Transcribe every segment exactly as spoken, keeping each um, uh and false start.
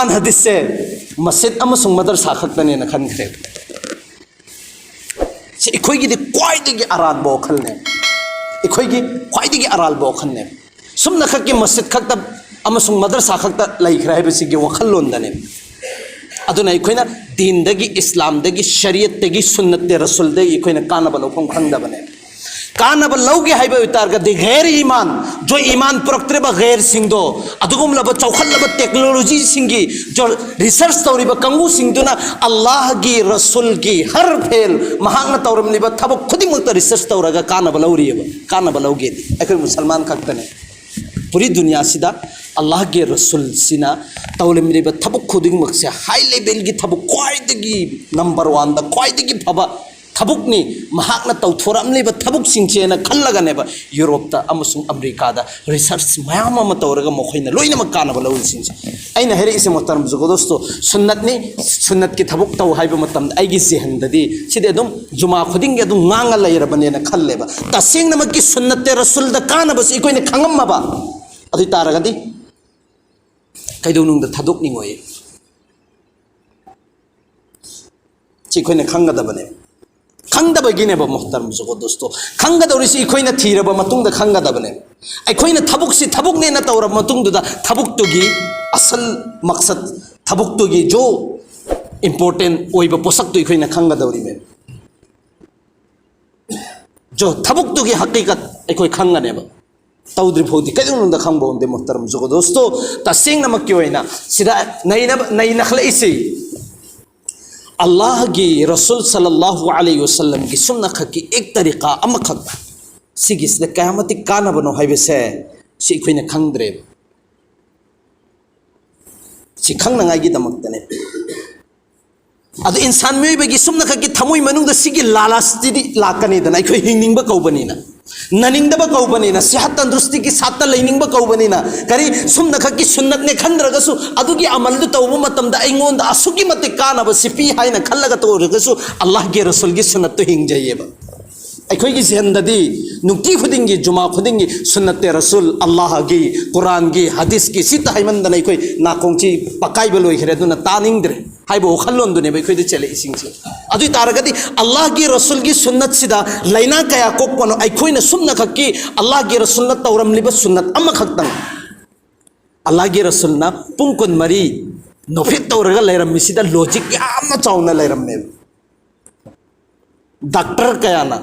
ꯍꯗꯤꯁꯁꯦ ꯃꯁꯖꯤꯗ ꯑꯃꯁꯨꯡ ꯃꯗꯔꯁꯥ ꯈꯛꯇꯅꯦꯅ ꯈꯟꯈ꯭ꯔꯦ꯫ ꯁꯤ ꯑꯩꯈꯣꯏꯒꯤꯗꯤ ꯈ꯭ꯋꯥꯏꯗꯒꯤ ꯑꯔꯥꯟꯕ ꯋꯥꯈꯜꯅꯦ꯫ ꯑꯩꯈꯣꯏꯒꯤ ꯈ꯭ꯋꯥꯏꯗꯒꯤ ꯑꯔꯥꯟꯕ ꯋꯥꯈꯜꯅꯦ꯫ ꯁꯨꯝꯅꯈꯛꯀꯤ ꯃꯁꯖꯤꯗ ꯈꯛꯇ ꯑꯃꯁꯨꯡ ꯃꯗꯔꯁꯥ ꯈꯛꯇ ꯂꯩꯈ꯭ꯔꯦ ꯍꯥꯏꯕꯁꯤꯒꯤ ꯋꯥꯈꯜꯂꯣꯟꯗꯅꯦ꯫ ꯑꯗꯨꯅ ꯑꯩꯈꯣꯏꯅ ꯗꯤꯟꯗꯒꯤ, ꯏꯁꯂꯥꯝꯗꯒꯤ, ꯁꯔꯤꯌꯠꯇꯒꯤ, ꯁꯨꯟꯅꯠꯇꯦ ꯔꯁꯨꯜꯗꯒꯤ ꯑꯩꯈꯣꯏꯅ ꯀꯥꯟꯅꯕ ꯂꯧꯐꯝ ꯈꯪꯗꯕꯅꯦ꯫ ꯀꯥꯟꯅꯕ ꯂꯧꯒꯦ ꯍꯥꯏꯕ ꯑꯣꯏꯇꯥꯔꯒꯗꯤ ꯒꯩꯔ ꯏꯃꯥꯟ, ꯖꯣ ꯏꯃꯥꯟ ꯄꯨꯔꯛꯇ꯭ꯔꯤꯕ ꯒꯩꯔꯁꯤꯡꯗꯣ, ꯑꯗꯨꯒꯨꯝꯂꯕ ꯆꯥꯎꯈꯠꯂꯕ ꯇꯦꯛꯅꯣꯂꯣꯖꯤꯁꯤꯡꯒꯤ ꯖꯣ ꯔꯤꯁꯔꯁ ꯇꯧꯔꯤꯕ ꯀꯥꯡꯕꯨꯁꯤꯡꯗꯨꯅ ꯑꯜꯂꯥꯍꯒꯤ ꯔꯁꯨꯜꯒꯤ ꯍꯔ ꯐꯦꯜ, ꯃꯍꯥꯛꯅ ꯇꯧꯔꯝꯂꯤꯕ ꯊꯕꯛ ꯈꯨꯗꯤꯡꯃꯛꯇ ꯔꯤꯁꯔꯁ ꯇꯧꯔꯒ ꯀꯥꯟꯅꯕ ꯂꯧꯔꯤꯑꯕ꯫ ꯀꯥꯟꯅꯕ ꯂꯧꯒꯦꯗꯤ ꯑꯩꯈꯣꯏ ꯃꯨꯁꯜꯃꯥꯟ ꯈꯛꯇꯅꯦ꯫ ꯄꯨꯔꯤ ꯗꯨꯅꯤꯌꯥꯁꯤꯗ ꯑꯜꯂꯥꯍꯒꯤ ꯔꯁꯨꯜꯁꯤꯅ ꯇꯧꯔꯝꯂꯤꯕ ꯊꯕꯛ ꯈꯨꯗꯤꯡꯃꯛꯁꯦ ꯍꯥꯏ ꯂꯦꯚꯦꯜꯒꯤ ꯊꯕꯛ, ꯈ꯭ꯋꯥꯏꯗꯒꯤ ꯅꯝꯕꯔ ꯋꯥꯟꯗ ꯈ꯭ꯋꯥꯏꯗꯒꯤ ꯐꯕ ꯊꯕꯛꯅꯤ, ꯃꯍꯥꯛꯅ ꯇꯧꯊꯣꯔꯛꯂꯤꯕ ꯊꯕꯛꯁꯤꯡꯁꯦꯅ ꯈꯜꯂꯒꯅꯦꯕ ꯌꯨꯔꯣꯞꯇ ꯑꯃꯁꯨꯡ ꯑꯃꯦꯔꯤꯀꯥꯗ ꯔꯤꯁꯔꯁ ꯃꯌꯥꯝ ꯑꯃ ꯇꯧꯔꯒ ꯃꯈꯣꯏꯅ ꯂꯣꯏꯅꯃꯛ ꯀꯥꯟꯅꯕ ꯂꯧꯔꯤꯁꯤꯡꯁꯦ꯫ ꯑꯩꯅ ꯍꯥꯏꯔꯛꯏꯁꯦ ꯃꯣꯍꯇꯔꯝ ꯖꯨꯒꯣꯗꯣꯁꯇꯣ ꯁꯨꯟꯅꯠꯅꯤ, ꯁꯨꯟꯅꯠꯀꯤ ꯊꯕꯛ ꯇꯧ ꯍꯥꯏꯕ ꯃꯇꯝꯗ ꯑꯩꯒꯤ ꯖꯦꯍꯟꯗꯗꯤ ꯁꯤꯗꯤ ꯑꯗꯨꯝ ꯖꯨꯃꯥ ꯈꯨꯗꯤꯡꯒꯤ ꯑꯗꯨꯝ ꯉꯥꯡꯉ ꯂꯩꯔꯕꯅꯦꯅ ꯈꯜꯂꯦꯕ꯫ ꯇꯁꯦꯡꯅꯃꯛꯀꯤ ꯁꯨꯟꯅꯠꯇꯦ ꯔꯁꯨꯜꯗ ꯀꯥꯟꯅꯕꯁꯤ ꯑꯩꯈꯣꯏꯅ ꯈꯪꯉꯝꯃꯕ ꯑꯗꯨ ꯑꯣꯏ ꯇꯥꯔꯒꯗꯤ ꯀꯩꯗꯧꯅꯨꯡꯗ ꯊꯥꯗꯣꯛꯅꯤꯡꯉꯣꯏ꯫ ꯁꯤ ꯑꯩꯈꯣꯏꯅ ꯈꯪꯒꯗꯕꯅꯦ꯫ ꯈꯪꯗꯕꯒꯤꯅꯦꯕ ꯃꯣꯍꯇꯔꯝ ꯖꯨꯒꯣꯗꯣꯁꯇꯣ꯫ ꯈꯪꯒꯗꯧꯔꯤꯁꯤ ꯑꯩꯈꯣꯏꯅ ꯊꯤꯔꯕ ꯃꯇꯨꯡꯗ ꯈꯪꯒꯗꯕꯅꯦ꯫ ꯑꯩꯈꯣꯏꯅ ꯊꯕꯛꯁꯤ ꯊꯕꯛꯅꯦꯅ ꯇꯧꯔꯕ ꯃꯇꯨꯡꯗꯨꯗ ꯊꯕꯛꯇꯨꯒꯤ ꯑꯁꯜ ꯃꯛꯁꯠ, ꯊꯕꯛꯇꯨꯒꯤ ꯖꯣ ꯏꯝꯄꯣꯔꯇꯦꯟ ꯑꯣꯏꯕ ꯄꯣꯠꯁꯛꯇꯨ ꯑꯩꯈꯣꯏꯅ ꯈꯪꯒꯗꯧꯔꯤꯕꯅꯦ꯫ ꯖꯣ ꯊꯕꯛꯇꯨꯒꯤ ꯍꯀꯤꯀꯠ ꯑꯩꯈꯣꯏ ꯈꯪꯒꯅꯦꯕ꯫ ꯇꯧꯗ꯭ꯔꯤ ꯐꯥꯎꯗꯤ ꯀꯩꯗꯧꯅꯨꯡꯗ ꯈꯪꯕ ꯉꯝꯗꯦ ꯃꯣꯍꯇꯔꯝ ꯖꯨꯒꯣꯗꯣꯁꯇꯣ꯫ ꯇꯁꯦꯡꯅꯃꯛꯀꯤ ꯑꯣꯏꯅ ꯁꯤꯗ ꯅꯩꯅꯕ, ꯅꯩꯅꯈꯠꯂꯛꯏꯁꯤ ꯑꯜꯂꯥꯍꯒꯤ ꯔꯁꯨꯜ ꯁꯜꯂꯜꯂꯥꯍꯨ ꯑꯂꯩꯍꯤ ꯋꯁꯜꯂꯝꯒꯤ ꯁꯨꯝꯅꯈꯛꯀꯤ ꯑꯦꯛ ꯇꯔꯤꯀꯥ ꯑꯃꯈꯛ ꯁꯤꯒꯤꯁꯤꯗ ꯀꯌꯥꯃꯇꯤꯛ ꯀꯥꯟꯅꯕꯅꯣ ꯍꯥꯏꯕꯁꯦ ꯁꯤ ꯑꯩꯈꯣꯏꯅ ꯈꯪꯗ꯭ꯔꯦꯕ꯫ ꯁꯤ ꯈꯪꯅꯉꯥꯏꯒꯤꯗꯃꯛꯇꯅꯦ꯫ ꯑꯗꯨ ꯏꯟꯁꯥꯟ ꯃꯤꯑꯣꯏꯕꯒꯤ ꯁꯨꯝꯅꯈꯛꯀꯤ ꯊꯃꯣꯏ ꯃꯅꯨꯡꯗ ꯁꯤꯒꯤ ꯂꯥꯂꯥꯁꯇꯤꯗꯤ ꯂꯥꯛꯀꯅꯤꯗꯅ, ꯑꯩꯈꯣꯏ ꯍꯤꯡꯅꯤꯡꯕ ꯀꯧꯕꯅꯤꯅ, ꯅꯥꯅꯤꯡꯗꯕ ꯀꯧꯕꯅꯤꯅ, ꯁꯤꯍꯠ ꯇꯟꯗꯨꯔꯨꯁꯇꯤꯒꯤ ꯁꯥꯠꯇ ꯂꯩꯅꯤꯡꯕ ꯀꯧꯕꯅꯤꯅ, ꯀꯔꯤ ꯁꯨꯝꯅꯈꯛꯀꯤ ꯁꯨꯟꯅꯠꯅꯦ ꯈꯟꯗ꯭ꯔꯒꯁꯨ ꯑꯗꯨꯒꯤ ꯑꯃꯜꯗꯨ ꯇꯧꯕ ꯃꯇꯝꯗ ꯑꯩꯉꯣꯟꯗ ꯑꯁꯨꯛꯀꯤ ꯃꯇꯤꯛ ꯀꯥꯟꯅꯕ ꯁꯤ ꯄꯤ ꯍꯥꯏꯅ ꯈꯜꯂꯒ ꯇꯧꯔꯒꯁꯨ ꯑꯜꯂꯥꯍꯒꯤ ꯔꯁꯨꯜꯒꯤ ꯁꯨꯟꯅꯠꯇꯨ ꯍꯤꯡꯖꯩꯌꯦꯕ꯫ ꯑꯩꯈꯣꯏꯒꯤ ꯖꯦꯍꯟꯗꯗꯤ ꯅꯨꯡꯇꯤ ꯈꯨꯗꯤꯡꯒꯤ, ꯖꯨꯃꯥ ꯈꯨꯗꯤꯡꯒꯤ ꯁꯨꯟꯅꯠꯇꯦ ꯔꯁꯨꯜ, ꯑꯜꯂꯥꯍꯒꯤ, ꯀꯨꯔꯥꯟꯒꯤ, ꯍꯗꯤꯁꯀꯤ ꯁꯤꯇ ꯍꯥꯏꯃꯟꯗꯅ ꯑꯩꯈꯣꯏ ꯅꯥꯀꯣꯡꯁꯤ ꯄꯀꯥꯏꯕ ꯂꯣꯏꯈ꯭ꯔꯦ, ꯑꯗꯨꯅ ꯇꯥꯅꯤꯡꯗ꯭ꯔꯦ꯫ ꯍꯥꯏꯕ ꯋꯥꯈꯜꯂꯣꯟꯗꯨꯅꯦꯕ ꯑꯩꯈꯣꯏꯗ ꯆꯦꯜꯂꯛꯏꯁꯤꯡꯁꯦ꯫ ꯑꯗꯨ ꯑꯣꯏ ꯇꯥꯔꯒꯗꯤ ꯑꯜꯂꯥꯍꯒꯤ ꯔꯁꯨꯜꯒꯤ ꯁꯨꯟꯅꯠꯁꯤꯗ ꯂꯥꯏꯅꯥ ꯀꯌꯥ ꯀꯣꯛꯄꯅꯣ? ꯑꯩꯈꯣꯏꯅ ꯁꯨꯝꯅꯈꯛꯀꯤ ꯑꯜꯂꯥꯍꯒꯤ ꯔꯁꯨꯜꯅ ꯇꯧꯔꯝꯂꯤꯕ ꯁꯨꯟꯅꯠ ꯑꯃꯈꯛꯇꯪ, ꯑꯜꯂꯥꯍꯒꯤ ꯔꯁꯨꯜꯅ ꯄꯨꯡ ꯀꯨꯟꯃꯔꯤ ꯅꯣꯐꯦꯠ ꯇꯧꯔꯒ ꯂꯩꯔꯝꯃꯤꯁꯤꯗ ꯂꯣꯖꯤꯛ ꯌꯥꯝꯅ ꯆꯥꯎꯅ ꯂꯩꯔꯝꯃꯦꯕ꯫ ꯗꯥꯛꯇꯔ ꯀꯌꯥꯅ,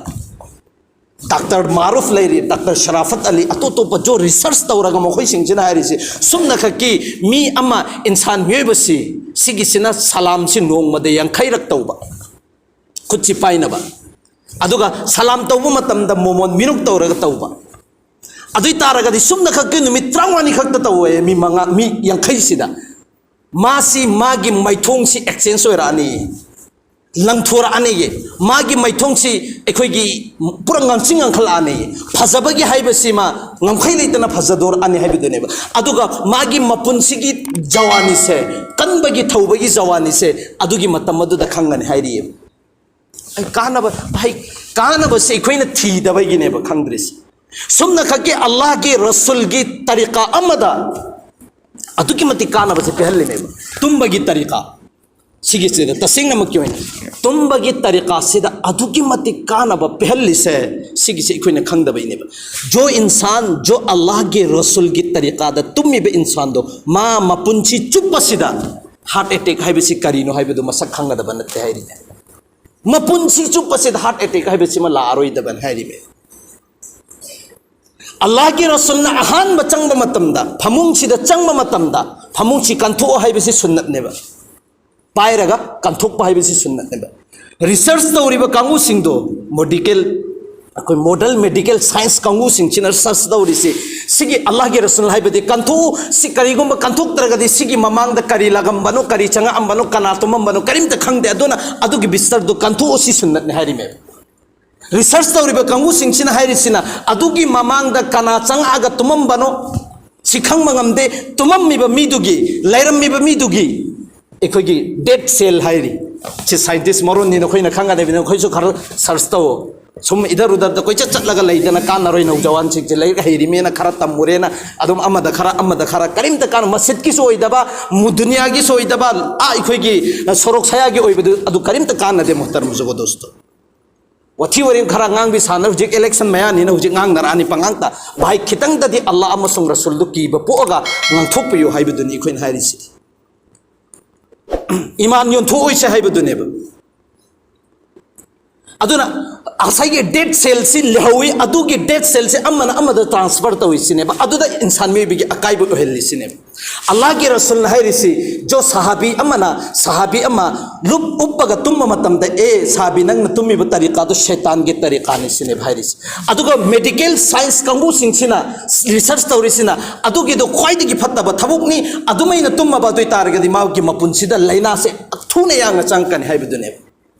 ꯗꯥꯛꯇꯔ ꯃꯥꯔꯨꯐ ꯂꯩꯔꯤ, ꯗꯥꯛꯇꯔ ꯁꯔꯥꯐꯠ ꯑꯂꯤ, ꯑꯇꯣꯞ ꯑꯇꯣꯞꯄ ꯖꯣ ꯔꯤꯁꯔꯁ ꯇꯧꯔꯒ ꯃꯈꯣꯏꯁꯤꯡꯁꯤꯅ ꯍꯥꯏꯔꯤꯁꯤ, ꯁꯨꯝꯅꯈꯛꯀꯤ ꯃꯤ ꯑꯃ, ꯏꯟꯁꯥꯟ ꯃꯤꯑꯣꯏꯕꯁꯤ, ꯁꯤꯒꯤꯁꯤꯅ ꯁꯂꯥꯝꯁꯤ ꯅꯣꯡꯃꯗ ꯌꯥꯡꯈꯩꯔꯛ ꯇꯧꯕ, ꯈꯨꯠꯁꯤ ꯄꯥꯏꯅꯕ, ꯑꯗꯨꯒ ꯁꯂꯥꯝ ꯇꯧꯕ ꯃꯇꯝꯗ ꯃꯣꯃꯣꯟ ꯃꯤꯔꯨꯛ ꯇꯧꯔꯒ ꯇꯧꯕ꯫ ꯑꯗꯨ ꯑꯣꯏ ꯇꯥꯔꯒꯗꯤ ꯁꯨꯝꯅꯈꯛꯀꯤ ꯅꯨꯃꯤꯠ ꯇꯔꯥꯃꯉꯥꯅꯤ ꯈꯛꯇ ꯇꯧꯋꯦ, ꯃꯤ ꯃꯉꯥ, ꯃꯤ ꯌꯥꯡꯈꯩꯁꯤꯗ ꯃꯥꯁꯤ, ꯃꯥꯒꯤ ꯃꯥꯏꯊꯣꯡꯁꯤ ꯑꯦꯛꯆꯦꯟꯖ ꯑꯣꯏꯔꯛꯑꯅꯤꯌꯦ, ꯂꯪꯊꯣꯔꯛꯑꯅꯤꯌꯦ꯫ ꯃꯥꯒꯤ ꯃꯥꯏꯊꯣꯡꯁꯤ ꯑꯩꯈꯣꯏꯒꯤ ꯄꯨꯔꯥ ꯉꯥꯡꯁꯤꯡ ꯉꯥꯡꯈꯠꯂꯛꯑꯅꯤꯌꯦ꯫ ꯐꯖꯕꯒꯤ ꯍꯥꯏꯕꯁꯤꯃ ꯉꯝꯈꯩ ꯂꯩꯇꯅ ꯐꯖꯗꯣꯔꯛꯑꯅꯤ ꯍꯥꯏꯕꯗꯨꯅꯦꯕ꯫ ꯑꯗꯨꯒ ꯃꯥꯒꯤ ꯃꯄꯨꯟꯁꯤꯒꯤ ꯖꯋꯥꯅꯤꯁꯦ, ꯀꯟꯕꯒꯤ ꯊꯧꯕꯒꯤ ꯖꯋꯥꯅꯤꯁꯦ ꯑꯗꯨꯒꯤ ꯃꯇꯝ ꯑꯗꯨꯗ ꯈꯪꯒꯅꯤ ꯍꯥꯏꯔꯤꯑꯕ꯫ ꯑꯩ ꯀꯥꯟꯅꯕ, ꯍꯩ, ꯀꯥꯟꯅꯕꯁꯦ ꯑꯩꯈꯣꯏꯅ ꯊꯤꯗꯕꯒꯤꯅꯦꯕ ꯈꯪꯗ꯭ꯔꯤꯁꯦ꯫ ꯁꯨꯝꯅꯈꯛꯀꯤ ꯑꯜꯂꯥꯍꯒꯤ ꯔꯁꯨꯜꯒꯤ ꯇꯔꯤꯀꯥ ꯑꯃꯗ ꯑꯗꯨꯛꯀꯤ ꯃꯇꯤꯛ ꯀꯥꯟꯅꯕꯁꯦ ꯄꯤꯍꯜꯂꯤꯅꯦꯕ꯫ ꯇꯨꯝꯕꯒꯤ ꯇꯔꯤꯀꯥ ꯁꯤꯒꯤꯁꯤꯗ ꯇꯁꯦꯡꯅꯃꯛꯀꯤ ꯑꯣꯏꯅ ꯇꯨꯝꯕꯒꯤ ꯇꯔꯤꯀꯥꯁꯤꯗ ꯑꯗꯨꯛꯀꯤ ꯃꯇꯤꯛ ꯀꯥꯟꯅꯕ ꯄꯤꯍꯜꯂꯤꯁꯦ, ꯁꯤꯒꯤꯁꯦ ꯑꯩꯈꯣꯏꯅ ꯈꯪꯗꯕꯩꯅꯦꯕ꯫ ꯖꯣ ꯏꯟꯁꯥꯟ, ꯖꯣ ꯑꯜꯂꯥꯍꯒꯤ ꯔꯁꯨꯜꯒꯤ ꯇꯔꯤꯀꯥꯗ ꯇꯨꯝꯃꯤꯕ ꯏꯟꯁꯥꯟꯗꯣ ꯃꯥ ꯃꯄꯨꯟꯁꯤ ꯆꯨꯞꯄꯁꯤꯗ ꯍꯥꯔꯠ ꯑꯦꯇꯦꯛ ꯍꯥꯏꯕꯁꯤ ꯀꯔꯤꯅꯣ ꯍꯥꯏꯕꯗꯨ ꯃꯁꯛ ꯈꯪꯒꯗꯕ ꯅꯠꯇꯦ ꯍꯥꯏꯔꯤꯅꯦ꯫ ꯃꯄꯨꯟꯁꯤ ꯆꯨꯞꯄꯁꯤꯗ ꯍꯥꯔꯠ ꯑꯦꯇꯦꯛ ꯍꯥꯏꯕꯁꯤꯃ ꯂꯥꯛꯑꯔꯣꯏꯗꯕꯅꯤ ꯍꯥꯏꯔꯤꯕꯅꯤ꯫ ꯑꯜꯂꯥꯍꯒꯤ ꯔꯁꯨꯜꯅ ꯑꯍꯥꯟꯕ ꯆꯪꯕ ꯃꯇꯝꯗ, ꯐꯃꯨꯡꯁꯤꯗ ꯆꯪꯕ ꯃꯇꯝꯗ, ꯐꯃꯨꯡꯁꯤ ꯀꯟꯊꯣꯛꯑꯣ ꯍꯥꯏꯕꯁꯤ ꯁꯨꯟꯅꯠꯅꯦꯕ꯫ ꯄꯥꯏꯔꯒ ꯀꯟꯊꯣꯛꯄ ꯍꯥꯏꯕꯁꯤ ꯁꯨꯟꯅꯠꯅꯦꯕ꯫ ꯔꯤꯁꯔꯁ ꯇꯧꯔꯤꯕ ꯀꯥꯡꯕꯨꯁꯤꯡꯗꯣ, ꯃꯣꯗꯤꯀꯦꯜ, ꯑꯩꯈꯣꯏ ꯃꯣꯗꯔꯟ ꯃꯦꯗꯤꯀꯦꯜ ꯁꯥꯏꯟꯁ ꯀꯥꯡꯕꯨꯁꯤꯡꯁꯤꯅ ꯔꯤꯁꯔꯁ ꯇꯧꯔꯤꯁꯤ, ꯁꯤꯒꯤ ꯑꯜꯂꯥꯍꯒꯤ ꯔꯁꯨꯜ ꯍꯥꯏꯕꯗꯤ ꯀꯟꯊꯣꯛꯎ, ꯁꯤ ꯀꯔꯤꯒꯨꯝꯕ ꯀꯟꯊꯣꯛꯇ꯭ꯔꯒꯗꯤ ꯁꯤꯒꯤ ꯃꯃꯥꯡꯗ ꯀꯔꯤ ꯂꯥꯛꯑꯝꯕꯅꯣ, ꯀꯔꯤ ꯆꯪꯉꯛꯑꯝꯕꯅꯣ, ꯀꯅꯥ ꯇꯨꯝꯃꯝꯕꯅꯣ, ꯀꯔꯤꯝꯇ ꯈꯪꯗꯦ꯫ ꯑꯗꯨꯅ ꯑꯗꯨꯒꯤ ꯕꯤꯁꯇꯔꯗꯨ ꯀꯟꯊꯣꯛꯎ, ꯁꯤ ꯁꯨꯟꯅꯠꯅꯦ ꯍꯥꯏꯔꯤꯃꯦꯕ꯫ ꯔꯤꯁꯔꯁ ꯇꯧꯔꯤꯕ ꯀꯥꯡꯕꯨꯁꯤꯡꯁꯤꯅ ꯍꯥꯏꯔꯤꯁꯤꯅ, ꯑꯗꯨꯒꯤ ꯃꯃꯥꯡꯗ ꯀꯅꯥ ꯆꯪꯉꯛꯑꯒ ꯇꯨꯝꯃꯝꯕꯅꯣ, ꯁꯤ ꯈꯪꯕ ꯉꯝꯗꯦ꯫ ꯇꯨꯝꯃꯝꯃꯤꯕ ꯃꯤꯗꯨꯒꯤ, ꯂꯩꯔꯝꯃꯤꯕ ꯃꯤꯗꯨꯒꯤ ꯑꯩꯈꯣꯏꯒꯤ ꯗꯦꯠ ꯁꯦꯜ ꯍꯥꯏꯔꯤ꯫ ꯁꯤ ꯁꯥꯏꯟꯇꯤꯁ ꯃꯔꯣꯟꯅꯤ, ꯅꯈꯣꯏꯅ ꯈꯪꯒꯗꯕꯅꯤ, ꯅꯈꯣꯏꯁꯨ ꯈꯔ ꯁꯔꯆ ꯇꯧꯑꯣ꯫ ꯁꯨꯝ ꯏꯙꯔ ꯎꯙꯔꯗ ꯀꯣꯏꯆꯠ ꯆꯠꯂꯒ ꯂꯩꯗꯅ ꯀꯥꯟꯅꯔꯣꯏ꯫ ꯅꯧꯖꯋꯥꯟꯁꯤꯡꯁꯦ ꯂꯥꯏꯔꯤꯛ ꯍꯩꯔꯤꯃꯦꯅ ꯈꯔ ꯇꯝꯃꯨꯔꯦꯅ ꯑꯗꯨꯝ ꯑꯃꯗ ꯈꯔ, ꯑꯃꯗ ꯈꯔ, ꯀꯔꯤꯝꯇ ꯀꯥꯟꯅ, ꯃꯁꯖꯤꯗꯀꯤꯁꯨ ꯑꯣꯏꯗꯕ, ꯃꯨ-, ꯗꯨꯅꯤꯌꯥꯒꯤꯁꯨ ꯑꯣꯏꯗꯕ, ꯑꯥ, ꯑꯩꯈꯣꯏꯒꯤ, ꯑ, ꯁꯣꯔꯣꯛ ꯁꯌꯥꯒꯤ ꯑꯣꯏꯕꯗꯨ, ꯑꯗꯨ ꯀꯔꯤꯝꯇ ꯀꯥꯟꯅꯗꯦ, ꯃꯨꯍꯇꯔꯝ ꯖꯨꯒꯣ ꯗꯣꯁꯇꯣ꯫ ꯋꯥꯊꯤ ꯋꯥꯔꯦꯝ ꯈꯔ ꯉꯥꯡꯕꯤ ꯁꯥꯟꯅ, ꯍꯧꯖꯤꯛ ꯏꯂꯦꯛꯁꯟ ꯃꯌꯥꯅꯤꯅ ꯍꯧꯖꯤꯛ ꯉꯥꯡꯅꯔꯛꯑꯅꯤ ꯄꯉꯥꯡꯇ꯫ ꯚꯥꯏ, ꯈꯤꯇꯪꯗꯗꯤ ꯑꯜꯂꯥꯍ ꯑꯃꯁꯨꯡ ꯔꯁꯨꯜꯗꯨ ꯀꯤꯕ ꯄꯣꯛꯑꯒ ꯉꯥꯡꯊꯣꯛꯄꯤꯌꯨ ꯍꯥꯏꯕꯗꯨꯅꯤ ꯑꯩꯈꯣꯏꯅ ꯍꯥꯏꯔꯤꯁꯤꯗꯤ꯫ ꯏꯃꯥꯟ ꯌꯣꯟꯊꯣꯛꯑꯣꯏꯁꯦ ꯍꯥꯏꯕꯗꯨꯅꯦꯕ꯫ ꯑꯗꯨꯅ ꯉꯁꯥꯏꯒꯤ ꯗꯦꯠ ꯁꯦꯜꯁꯤ ꯂꯩꯍꯧꯋꯤ, ꯑꯗꯨꯒꯤ ꯗꯦꯠ ꯁꯦꯜꯁꯤ ꯑꯃꯅ ꯑꯃꯗ ꯇ꯭ꯔꯥꯟꯁꯐꯔ ꯇꯧꯏꯁꯤꯅꯦꯕ, ꯑꯗꯨꯗ ꯏꯟꯁꯥꯟ ꯃꯤꯑꯣꯏꯕꯒꯤ ꯑꯀꯥꯏꯕ ꯑꯣꯏꯍꯜꯂꯤꯁꯤꯅꯦꯕ꯫ ꯑꯜꯂꯥꯍꯒꯤ ꯔꯁꯨꯜꯅ ꯍꯥꯏꯔꯤꯁꯤ, ꯖꯣ ꯁꯍꯥꯕꯤ ꯑꯃꯅ ꯁꯍꯥꯕꯤ ꯑꯃ ꯂꯨꯞ ꯎꯞꯄꯒ ꯇꯨꯝꯕ ꯃꯇꯝꯗ, "ꯑꯦ ꯁꯍꯥꯕꯤ, ꯅꯪꯅ ꯇꯨꯝꯃꯤꯕ ꯇꯔꯤꯀꯥꯗꯣ ꯁꯩꯇꯥꯟꯒꯤ ꯇꯔꯤꯀꯥꯅꯤ" ꯁꯤꯅꯦꯕ ꯍꯥꯏꯔꯤꯁꯤ꯫ ꯑꯗꯨꯒ ꯃꯦꯗꯤꯀꯦꯜ ꯁꯥꯏꯟꯁ ꯀꯥꯡꯕꯨꯁꯤꯡꯁꯤꯅ ꯔꯤꯁꯔꯁ ꯇꯧꯔꯤꯁꯤꯅ, ꯑꯗꯨꯒꯤꯗꯣ ꯈ꯭ꯋꯥꯏꯗꯒꯤ ꯐꯠꯇꯕ ꯊꯕꯛꯅꯤ, ꯑꯗꯨꯃꯥꯏꯅ ꯇꯨꯝꯃꯕ ꯑꯗꯨ ꯑꯣꯏ ꯇꯥꯔꯒꯗꯤ ꯃꯥꯒꯤ ꯃꯄꯨꯟꯁꯤꯗ ꯂꯥꯏꯅꯥꯁꯦ ꯊꯨꯅ ꯌꯥꯡꯅ ꯆꯪꯉꯛꯀꯅꯤ ꯍꯥꯏꯕꯗꯨꯅꯦꯕ꯫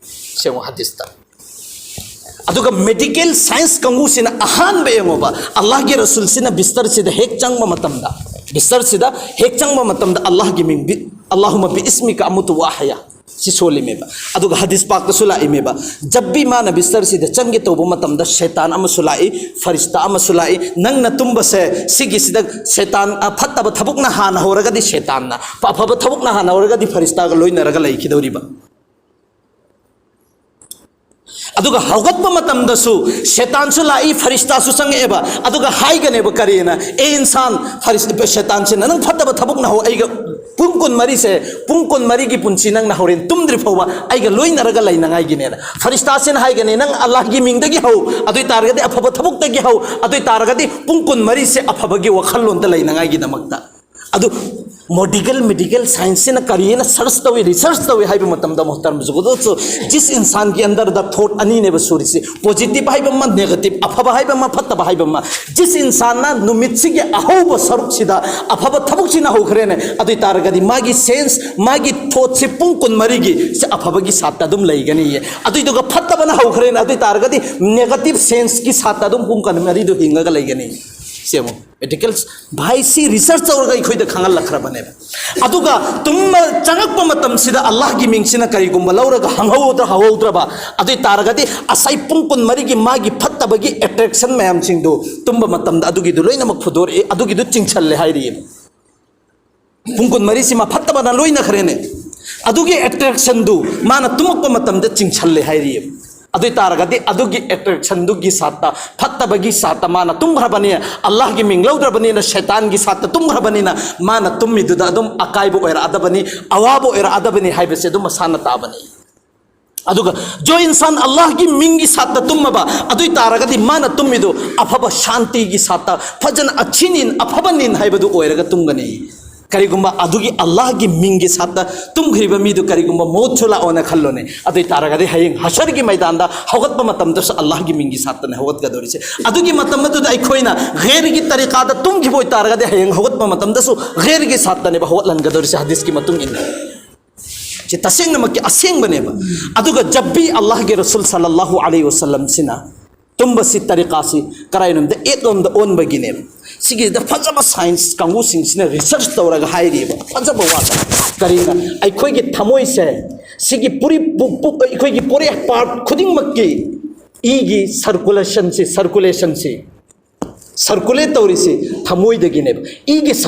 ꯁꯦꯡꯉꯣ ꯍꯗꯤꯁꯇ꯫ ꯑꯗꯨꯒ ꯃꯦꯗꯤꯀꯦꯜ ꯁꯥꯏꯟꯁ ꯀꯥꯡꯕꯨꯁꯤꯅ ꯑꯍꯥꯟꯕ ꯌꯦꯡꯉꯣꯕ, ꯑꯜꯂꯥꯍꯒꯤ ꯔꯁꯨꯜꯁꯤꯅ ꯕꯤꯁꯇꯔꯁꯤꯗ ꯍꯦꯛ ꯆꯪꯕ ꯃꯇꯝꯗ, ꯕꯤꯁꯇꯔꯁꯤꯗ ꯍꯦꯛ ꯆꯪꯕ ꯃꯇꯝꯗ ꯑꯜꯂꯥꯍꯒꯤ ꯃꯤꯡ, ꯕꯤ-, "ꯑꯜꯂꯥꯍꯨꯝꯃ ꯕꯤ ꯏꯁꯃꯤꯀ ꯑꯃꯨꯇꯨ ꯋꯥꯍꯌꯥ" ꯁꯤ ꯁꯣꯜꯂꯤꯃꯦꯕ꯫ ꯑꯗꯨꯒ ꯍꯗꯤꯁ ꯄꯥꯛꯇꯁꯨ ꯂꯥꯛꯏꯃꯦꯕ, ꯖꯕꯤ ꯃꯥꯅ ꯕꯤꯁꯇꯔꯁꯤꯗ ꯆꯪꯒꯦ ꯇꯧꯕ ꯃꯇꯝꯗ ꯁꯩꯇꯥꯟ ꯑꯃꯁꯨ ꯂꯥꯛꯏ, ꯐꯔꯤꯁꯇꯥ ꯑꯃꯁꯨ ꯂꯥꯛꯏ꯫ "ꯅꯪꯅ ꯇꯨꯝꯕꯁꯦ ꯁꯤꯒꯤꯁꯤꯗ ꯁꯩꯇꯥꯟ, ꯑ, ꯐꯠꯇꯕ ꯊꯕꯛꯅ ꯍꯥꯟꯅ ꯍꯧꯔꯒꯗꯤ ꯁꯩꯇꯥꯟꯅ, ꯑꯐꯕ ꯊꯕꯛꯅ ꯍꯥꯟꯅ ꯍꯧꯔꯒꯗꯤ ꯐꯔꯤꯁꯇꯥꯒ ꯂꯣꯏꯅꯔꯒ ꯂꯩꯈꯤꯗꯧꯔꯤꯕ"꯫ ꯑꯗꯨꯒ ꯍꯧꯒꯠꯄ ꯃꯇꯝꯗꯁꯨ ꯁꯦꯇꯥꯟꯁꯨ ꯂꯥꯛꯏ, ꯐꯔꯤꯁꯇꯥꯁꯨ ꯆꯪꯉꯛꯑꯦꯕ꯫ ꯑꯗꯨꯒ ꯍꯥꯏꯒꯅꯦꯕ ꯀꯔꯤꯅ, "ꯑꯦ ꯏꯟꯁꯥꯟ, ꯐꯔꯤꯁ-, ꯁꯦꯇꯥꯟꯁꯤꯅ ꯅꯪ ꯐꯠꯇꯕ ꯊꯕꯛ ꯅꯍꯧ, ꯑꯩꯒ ꯄꯨꯡ ꯀꯨꯟꯃꯔꯤꯁꯦ, ꯄꯨꯡ ꯀꯨꯟꯃꯔꯤꯒꯤ ꯄꯨꯟꯁꯤ ꯅꯪ ꯅꯍꯧꯔꯦꯟ ꯇꯨꯝꯗ꯭ꯔꯤ ꯐꯥꯎꯕ ꯑꯩꯒ ꯂꯣꯏꯅꯔꯒ ꯂꯩꯅꯉꯥꯏꯒꯤꯅꯦꯅ"꯫ ꯐꯔꯤꯁꯇꯥꯁꯤꯅ ꯍꯥꯏꯒꯅꯤ, "ꯅꯪ ꯑꯜꯂꯥꯍꯒꯤ ꯃꯤꯡꯗꯒꯤ ꯍꯧ, ꯑꯗꯨ ꯑꯣꯏ ꯇꯥꯔꯒꯗꯤ ꯑꯐꯕ ꯊꯕꯛꯇꯒꯤ ꯍꯧ, ꯑꯗꯨ ꯑꯣꯏ ꯇꯥꯔꯒꯗꯤ ꯄꯨꯡ ꯀꯨꯟꯃꯔꯤꯁꯦ ꯑꯐꯕꯒꯤ ꯋꯥꯈꯜꯂꯣꯟꯗ ꯂꯩꯅꯉꯥꯏꯒꯤꯗꯃꯛꯇ"꯫ ꯑꯗꯨ ꯃꯣꯗꯤꯀꯦꯜ ꯃꯦꯗꯤꯀꯦꯜ ꯁꯥꯏꯟꯁꯁꯤꯅ ꯀꯔꯤꯅ ꯁꯔꯆ ꯇꯧꯏ, ꯔꯤꯁꯔꯆ ꯇꯧꯏ ꯍꯥꯏꯕ ꯃꯇꯝꯗ, ꯃꯣꯍꯇꯔꯝ ꯖꯨꯒꯗꯣꯁꯨ, ꯖꯤꯁ ꯏꯟꯁꯥꯟꯒꯤ ꯑꯟꯗꯔꯗ ꯊꯣꯠ ꯑꯅꯤꯅꯦꯕ ꯁꯨꯔꯤꯁꯤ, ꯄꯣꯖꯤꯇꯤꯚ ꯍꯥꯏꯕ ꯑꯃ, ꯅꯦꯒꯦꯇꯤꯚ, ꯑꯐꯕ ꯍꯥꯏꯕ ꯑꯃ, ꯐꯠꯇꯕ ꯍꯥꯏꯕ ꯑꯃ꯫ ꯖꯤꯁ ꯏꯟꯁꯥꯟꯅ ꯅꯨꯃꯤꯠꯁꯤꯒꯤ ꯑꯍꯧꯕ ꯁꯔꯨꯛꯁꯤꯗ ꯑꯐꯕ ꯊꯕꯛꯁꯤꯅ ꯍꯧꯈ꯭ꯔꯦꯅꯦ, ꯑꯗꯨ ꯑꯣꯏ ꯇꯥꯔꯒꯗꯤ ꯃꯥꯒꯤ ꯁꯦꯟꯁ, ꯃꯥꯒꯤ ꯊꯣꯠꯁꯤ ꯄꯨꯡ ꯀꯨꯟꯃꯔꯤꯒꯤ ꯁꯤ ꯑꯐꯕꯒꯤ ꯁꯥꯠꯇ ꯑꯗꯨꯝ ꯂꯩꯒꯅꯤꯌꯦ꯫ ꯑꯗꯨꯏꯗꯨꯒ ꯐꯠꯇꯕꯅ ꯍꯧꯈ꯭ꯔꯦꯅꯦ, ꯑꯗꯨ ꯑꯣꯏ ꯇꯥꯔꯒꯗꯤ ꯅꯦꯒꯦꯇꯤꯚ ꯁꯦꯟꯁꯀꯤ ꯁꯥꯠꯇ ꯑꯗꯨꯝ ꯄꯨꯡ ꯀꯨꯟꯃꯔꯤꯗꯨ ꯍꯤꯡꯉꯒ ꯂꯩꯒꯅꯤ꯫ ꯁꯦ ꯑꯃꯨꯛ ꯃꯦꯗꯤꯀꯦꯜ ꯚꯥꯏꯁꯤ ꯔꯤꯁꯔꯆ ꯇꯧꯔꯒ ꯑꯩꯈꯣꯏꯗ ꯈꯪꯍꯜꯂꯛꯈ꯭ꯔꯕꯅꯦꯕ꯫ ꯑꯗꯨꯒ ꯇꯨꯝꯕ ꯆꯪꯉꯛꯄ ꯃꯇꯝꯁꯤꯗ ꯑꯜꯂꯥꯍꯒꯤ ꯃꯤꯡꯁꯤꯅ ꯀꯔꯤꯒꯨꯝꯕ ꯂꯧꯔꯒ ꯍꯪꯍꯧꯗ꯭ꯔ ꯍꯧꯍꯧꯗ꯭ꯔꯕ, ꯑꯗꯨ ꯑꯣꯏ ꯇꯥꯔꯒꯗꯤ ꯉꯁꯥꯏ ꯄꯨꯡ ꯀꯨꯟꯃꯔꯤꯒꯤ ꯃꯥꯒꯤ ꯐꯠꯇꯕꯒꯤ ꯑꯦꯇ꯭ꯔꯦꯛꯁꯟ ꯃꯌꯥꯝꯁꯤꯡꯗꯨ ꯇꯨꯝꯕ ꯃꯇꯝꯗ ꯑꯗꯨꯒꯤꯗꯨ ꯂꯣꯏꯅꯃꯛ ꯐꯨꯗꯣꯔꯛꯏ, ꯑꯗꯨꯒꯤꯗꯨ ꯆꯤꯡꯁꯜꯂꯦ ꯍꯥꯏꯔꯤꯑꯕ꯫ ꯄꯨꯡ ꯀꯨꯟꯃꯔꯤꯁꯤꯃ ꯐꯠꯇꯕꯅ ꯂꯣꯏꯅꯈ꯭ꯔꯦꯅꯦ꯫ ꯑꯗꯨꯒꯤ ꯑꯦꯇ꯭ꯔꯦꯛꯁꯟꯗꯨ ꯃꯥꯅ ꯇꯨꯝꯃꯛꯄ ꯃꯇꯝꯗ ꯆꯤꯡꯁꯜꯂꯦ ꯍꯥꯏꯔꯤꯑꯕ꯫ ꯑꯗꯨ ꯑꯣꯏ ꯇꯥꯔꯒꯗꯤ ꯑꯗꯨꯒꯤ ꯑꯦꯇ꯭ꯔꯦꯛꯁꯟꯗꯨꯒꯤ ꯁꯥꯠꯇ, ꯐꯠꯇꯕꯒꯤ ꯁꯥꯠꯇ ꯃꯥꯅ ꯇꯨꯝꯈ꯭ꯔꯕꯅꯤ, ꯑꯜꯂꯥꯍꯒꯤ ꯃꯤꯡ ꯂꯧꯗ꯭ꯔꯕꯅꯤꯅ ꯁꯩꯇꯥꯟꯒꯤ ꯁꯥꯠꯇ ꯇꯨꯝꯈ꯭ꯔꯕꯅꯤꯅ ꯃꯥꯅ ꯇꯨꯝꯃꯤꯗꯨꯗ ꯑꯗꯨꯝ ꯑꯀꯥꯏꯕ ꯑꯣꯏꯔꯛꯑꯗꯕꯅꯤ, ꯑꯋꯥꯕ ꯑꯣꯏꯔꯛꯑꯗꯕꯅꯤ ꯍꯥꯏꯕꯁꯦ ꯑꯗꯨꯝ ꯃꯁꯥꯅ ꯇꯥꯕꯅꯤ꯫ ꯑꯗꯨꯒ ꯖꯣ ꯏꯟꯁꯥꯟ ꯑꯜꯂꯥꯍꯒꯤ ꯃꯤꯡꯒꯤ ꯁꯥꯠꯇ ꯇꯨꯝꯃꯕ, ꯑꯗꯨ ꯑꯣꯏ ꯇꯥꯔꯒꯗꯤ ꯃꯥꯅ ꯇꯨꯝꯃꯤꯗꯨ ꯑꯐꯕ ꯁꯥꯟꯇꯤꯒꯤ ꯁꯥꯠꯇ ꯐꯖꯅ ꯑꯆꯤꯅꯤꯟ ꯑꯐꯕꯅꯤꯟ ꯍꯥꯏꯕꯗꯨ ꯑꯣꯏꯔꯒ ꯇꯨꯝꯒꯅꯤ꯫ ꯀꯔꯤꯒꯨꯝꯕ ꯑꯗꯨꯒꯤ ꯑꯜꯂꯥꯍꯒꯤ ꯃꯤꯡꯒꯤ ꯁꯥꯠꯇ ꯇꯨꯝꯈ꯭ꯔꯤꯕ ꯃꯤꯗꯨ ꯀꯔꯤꯒꯨꯝꯕ ꯃꯧꯠꯁꯨ ꯂꯥꯛꯑꯣꯅ ꯈꯜꯂꯣꯅꯦ, ꯑꯗꯨ ꯑꯣꯏ ꯇꯥꯔꯒꯗꯤ ꯍꯌꯦꯡ ꯍꯁꯔꯒꯤ ꯃꯩꯗꯥꯟꯗ ꯍꯧꯒꯠꯄ ꯃꯇꯝꯗꯁꯨ ꯑꯜꯂꯥꯍꯒꯤ ꯃꯤꯡꯒꯤ ꯁꯥꯠꯇꯅꯦ ꯍꯧꯒꯠꯀꯗꯧꯔꯤꯁꯦ꯫ ꯑꯗꯨꯒꯤ ꯃꯇꯝ ꯑꯗꯨꯗ ꯑꯩꯈꯣꯏꯅ ꯒꯦꯔꯒꯤ ꯇꯔꯤꯀꯥꯗ ꯇꯨꯝꯈꯤꯕ ꯑꯣꯏ ꯇꯥꯔꯒꯗꯤ ꯍꯌꯦꯡ ꯍꯧꯒꯠꯄ ꯃꯇꯝꯗꯁꯨ ꯒꯦꯔꯒꯤ ꯁꯥꯠꯇꯅꯦꯕ ꯍꯧꯒꯠꯍꯟꯒꯗꯧꯔꯤꯁꯦ, ꯍꯗꯤꯁꯀꯤ ꯃꯇꯨꯡ ꯏꯟꯅ꯫ ꯁꯤ ꯇꯁꯦꯡꯅꯃꯛꯀꯤ ꯑꯁꯦꯡꯕꯅꯦꯕ꯫ ꯑꯗꯨꯒ ꯖꯕꯤ ꯑꯜꯂꯥꯍꯒꯤ ꯔꯁꯨꯜ ꯁꯜꯂꯜꯂꯥꯍꯨ ꯑꯂꯩꯍꯤ ꯋꯁꯜꯂꯝꯁꯤꯅ ꯇꯨꯝꯕꯁꯤ ꯇꯔꯤꯀꯥꯁꯤ ꯀꯔꯥꯏꯔꯣꯝꯗ ꯑꯦꯠꯂꯣꯝꯗ ꯑꯣꯟꯕꯒꯤꯅꯦꯕ꯫ ꯁꯤꯒꯤꯁꯤꯗ ꯐꯖꯕ ꯁꯥꯏꯟꯁ ꯀꯥꯡꯕꯨꯁꯤꯡꯁꯤꯅ ꯔꯤꯁꯔꯆ ꯇꯧꯔꯒ ꯍꯥꯏꯔꯤꯕ ꯐꯖꯕ ꯋꯥꯗ ꯀꯔꯤꯅ ꯑꯩꯈꯣꯏꯒꯤ ꯊꯃꯣꯏꯁꯦ, ꯁꯤꯒꯤ ꯄꯨꯔꯤ ꯄꯨꯛ ꯄꯨꯛ ꯑꯩꯈꯣꯏꯒꯤ ꯄꯣꯔꯦ ꯄꯥꯔꯠ ꯈꯨꯗꯤꯡꯃꯛꯀꯤ ꯏꯒꯤ ꯁꯔꯀꯨꯂꯦꯁꯟꯁꯤ ꯁꯔꯀꯨꯂꯦꯁꯟꯁꯤ ꯁꯔꯀꯨꯂꯦꯠ ꯇꯧꯔꯤꯁꯤ ꯊꯃꯣꯏꯗꯒꯤꯅꯦꯕ꯫ ꯏꯒꯤ ꯁꯄ꯭ꯂꯥꯏ